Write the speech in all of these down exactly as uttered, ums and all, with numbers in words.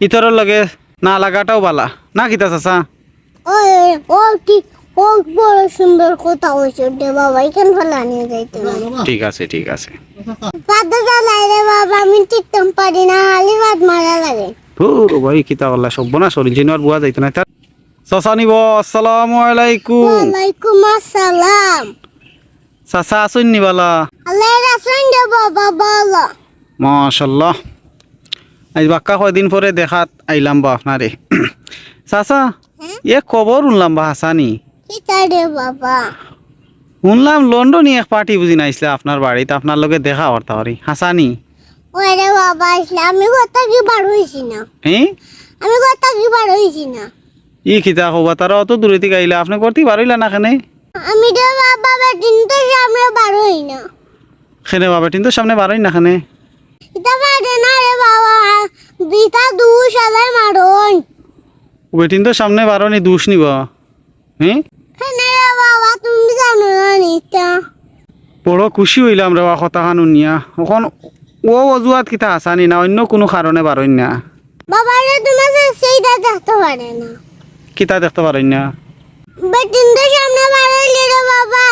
ইতরর লগে না লাগাটাও বালা। না কিতা চাচা? ওই, ও কি, ও বড় সুন্দর কথা কইছো রে বাবা, ইখান ফালানি যাইতো না। ঠিক আছে, ঠিক আছে। বাদ জ্বালাই রে বাবা, আমি টিকতাম পারি না, খালি বাদ মারা লাগে। ধুর ভাই, কিতা করলা, সর্বনাশ করিল, জিনর বুয়া যাইতো না। চাচা নিব, আসসালামু আলাইকুম। ওয়ালাইকুম আসসালাম। চাচা আছইন নি বালা? আল্লাহ রাখছইন রে বাবা, বালা। মাশাআল্লাহ। আইজ বাক্কা কয়দিন পরে দেখাত আইলাম বা আপনারে। চাচা, হ্যাঁ? এক খবর হুনলাম বা হাছানি? কিতা রে বাবা? হুনলাম লন্ডনি এক পার্টি বুঝি নাইছলা আপনার বাড়িত, আপনার লগে দেখা করতা পারি। হাছানি? ওরে বাবা, ইসলাম, আমি কথা কি বার হইছি না। হ্যাঁ? আমি কথা কি বার হইছি না। ই কিতা কবা, তারা অত দূরে থাকি আইলা, আপনে করতে পারইলা না কেনে? আমি রে বাবা, বেটিন্তর সামনে বারই না। কেনে বাবা, বেটিন্তর সামনে বারই না কেনে? ইতা পারে না রে বাবা, দুইটা দুষ আলাই মারইন। বেটিন্তর সামনে বারনি দুষ নিবা? হ্যাঁ? কেনে রে বাবা, তুমি জানো না নি ইতা? বড় খুশি হইলাম রে বা কথা খান হুনিয়া। অখন ও অজুহাত কিতা হাছানি না অন্য কুনু কারণে বারইন না? বাবা রে, তোমার সে-, সেইটা দেখতে পারে না। কিতা দেখতে পারইন না? বেটিন্তর সামনে বারইলে রে বাবা,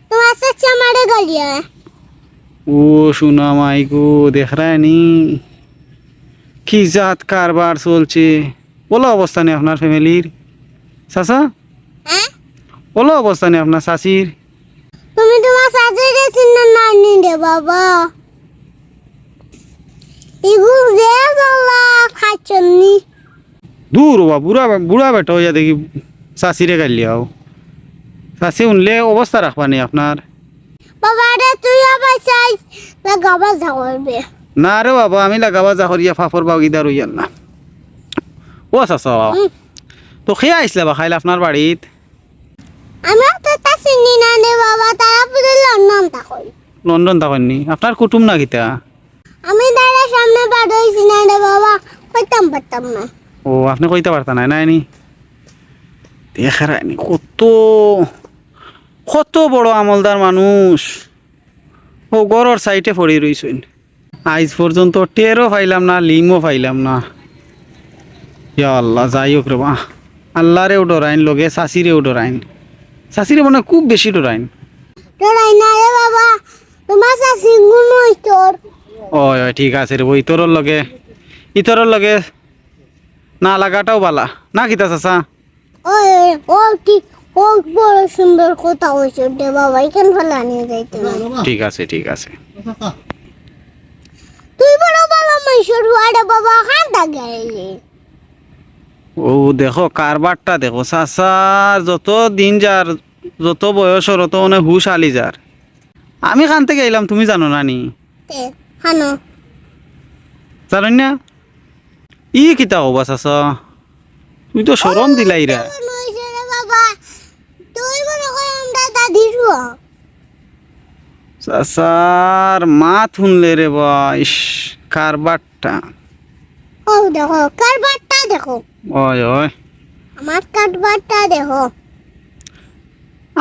তোমার চাচা মারে গালিয়া। ও সোনা মাই গো, দেখরায় নি? কি জাত কারবার চলছে। বলো অবস্থা নি আপনার ফ্যামিলির? চাচা? হ্যাঁ? বলো অবস্থা নি আপনার চাচির? তুমি তোমার চাচিরে চিনো না নি রে বাবা? ইগু যে জ্বালা খাচ্ছনি। দূর বাবা, বুড়া, বুড়া বেটা হইয়া দেখি চাচিরে গাইলিয়াও। চাচি হুনলে অবস্থা রাখবা নি আপনার? বাবা রে, তুই আবার চাই লাগাবা যা করবে। না রে বাবা, আমি লাগাবা যা করিয়া ফাফর বাগিদার হইয়ার না। ও চাচা বাবা। হুম। তো কে আইছলা বা খাইল আপনার বাড়িত? আমি তো তা চিনি না রে বাবা, তারা বুঝে লন্ডন থাকইন। লন্ডন থাকইন নি? আপনার কুটুম না কিতা? আমি তারা সামনে বারইছি না রে বাবা, কইতাম পারতাম না। ও, আপনে কইতা পারতা নায়, নায় নি? দেখরায় নি, কত, কত বড় আমলদার মানুষ। ও, ঘরর সাইডে পড়ি রইছইন। আইজ পর্যন্ত টেরও পাইলাম না, লিমও পাইলাম না। ইয়া আল্লাহ, যাই হোক রে বা। আল্লাহরেও ডরাইন, লগে চাচিরেও ডরাইন। চাচিরে মনে হয় খুব বেশি ডরাইন। ডরাই না রে বাবা, তোমার চাচি গুণ হইতর। ওই, ওই, ঠিক আছে রে, ওই ইতরর লগে, ইতরর লগে না লাগাটাও বালা। না কিতা চাচা? ওই, ও কি, ও বড় সুন্দর কথা কইছো রে বাবা, ইখান ফালানি যাইতো না। ঠিক আছে, ঠিক আছে। তুই বড় বালা মানষর ফুয়া রে বাবা, কান্দা গেলি। ও দেখো, কারবারটা দেখো, চাচার যত দিন যার, যত বয়স অর, অত মানে হুশ আলি যার। আমি কান থাকি আইলাম, তুমি জানো না নি? তে, হানো। জানো না? ই কিতা কবা চাচা? তুমি তো শরম দিলাইরা। কেমন হইছে রে বাবা? তুই মনে কর আমরা দাদির ফুয়া। চাচার মাত হুনলে রে বা, ইস, কারবারটা। ও দেখো, কারবারটা দেখো। ওই, ওই। আমার কারবারটা দেখো।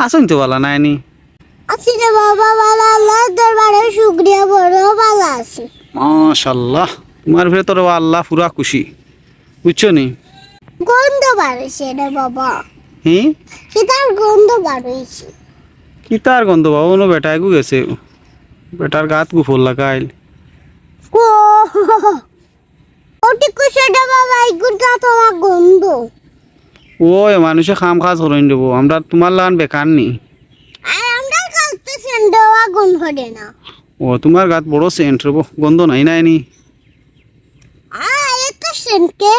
আছইন তো বালা নায় নি? আছি রে বাবা, বালা, আল্লাহর দরবারে শুকরিয়া, বড় বালা আছি। মাশাআল্লাহ, তোমার উপরে তো রে বা আল্লাহ পুরা খুশি, বুঝছো নি? গন্ধ বারইছে রে বাবা। হি? কিতার গন্ধ বারইছে? কিতার গন্ধ বাবা? অনো বেটা এগু গেছে, বেটার গাত গুফর লাগাইল। ও, ওটি কুশে রে বাবা, এগুর গাত ওলা গন্ধ। ওই, মানুষে কাম কাজ করইন দেবো, আমরা তোমার লাখান বেকার নি। আর আমরা কালকে সেন্ডো আগুন করে না। ও, তোমার গাত বড় সেন্ট রে বো, গন্ধ নাই, নাই নি? আ, এত সেন্ট কে?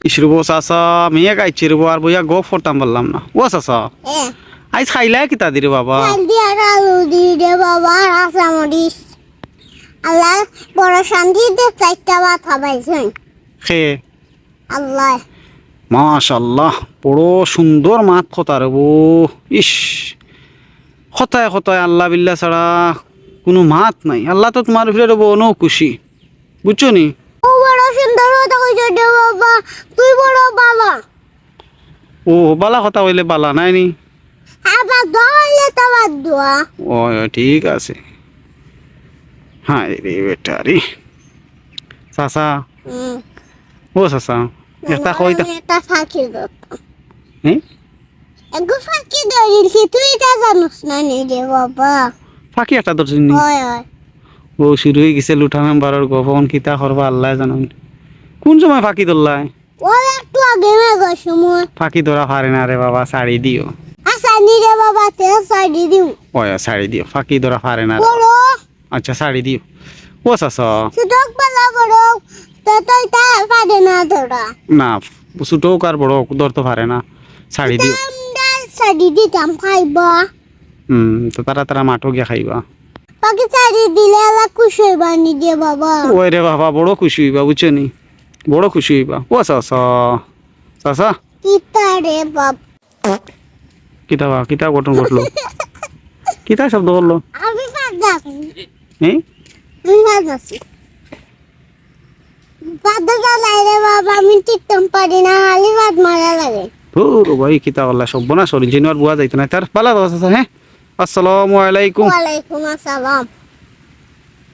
ইস রে বো, চাচা, মেয়ে গাইছে রে বো, আর বইয়া গপ করতাম পারলাম না। ও চাচা, এ। আইজ খাইলা কিতা দি রে বাবা? ডাল দি আর আলু দি রে বাবা, আর কাঁচা মরিচ। আল্লাহ, বড় শান্তি দে চাইরটা ভাত খাবাইছইন। খে। আল্লাহ। মাশাআল্লাহ, বড় সুন্দর মাত কথা রে বো। ইস, কথায় কথায় আল্লাহ বিল্লাহ ছাড়া কুনু মাত নাই। আল্লাহ তো তোমার উপরে রে বো অনো খুশি, বুঝছো নি? ও বড় সুন্দর কথা কইছো রে বাবা, তুই বড় বালা। ও, বালা কথা কইলে বালা, নায় নি? আবার দোয়া হইলে তো আবার দোয়া। ও, ঠিক আছে। হায় রে বেটা রে। চাচা, হুম। ও চাচা, একটা কইতা। আমি একটা ফাঁকি ধরতাম। হ্যাঁ? এগু ফাঁকি ধরিলছি, তুই ইটা জানোস না নি রে বাবা? ফাঁকি একটা ধরছিস নি? হয়, হয়। ও শুরু হয়ে গেছে লুঠা মেম্বারর গফ, অখন কিতা করবা আল্লায় জানইন। কোন সময় ফাঁকি ধরলায়? ও একটু আগে মেঘর সময়। ফাঁকি ধরা পারে না রে বাবা, ছাড়ি দিও। আচ্ছা নি রে বাবা, তে ছাড়ি দিও। ওই, ছাড়ি দিও, ফাঁকি ধরা পারে না রে। বড়। আচ্ছা, ছাড়ি দিও। ও চাচা। ছোটক বালা বড়, তো তো ইটা পারে না ধরা। না, ছোটক আর বড়ক ধরতো পারে না, ছাড়ি দিও। আমরা ছাড়ি দিতাম, খাইবা। হুম, তো তারা তারা মাঠো গিয়া খাইবা। ফাঁকি ছাড়ি দিলে এলা খুশি হইবা নি রে বাবা। ওই রে বাবা, বড় খুশি হইবা, বুঝছো নি? বড় খুশি হইবা। ও চাচা, চাচা। কিতা রে বাপ? কিতা বা, কিতা ঘটনা ঘটলো? কিতা শব্দ করলো? আমি বাদ আছি। হ্যাঁ? আমি বাদ আছি। বাদ জ্বালাই রে বাবা, আমি টিকতাম পারি না, খালি বাদ মারা লাগে। ধুর ভাই, কিতা করলা, সর্বনাশ করি, জিনওয়ার বুয়া যাইতো না। তার বালা বাবা চাচা, হ্যাঁ? আসসালামু আলাইকুম। ওয়ালাইকুম আসসালাম।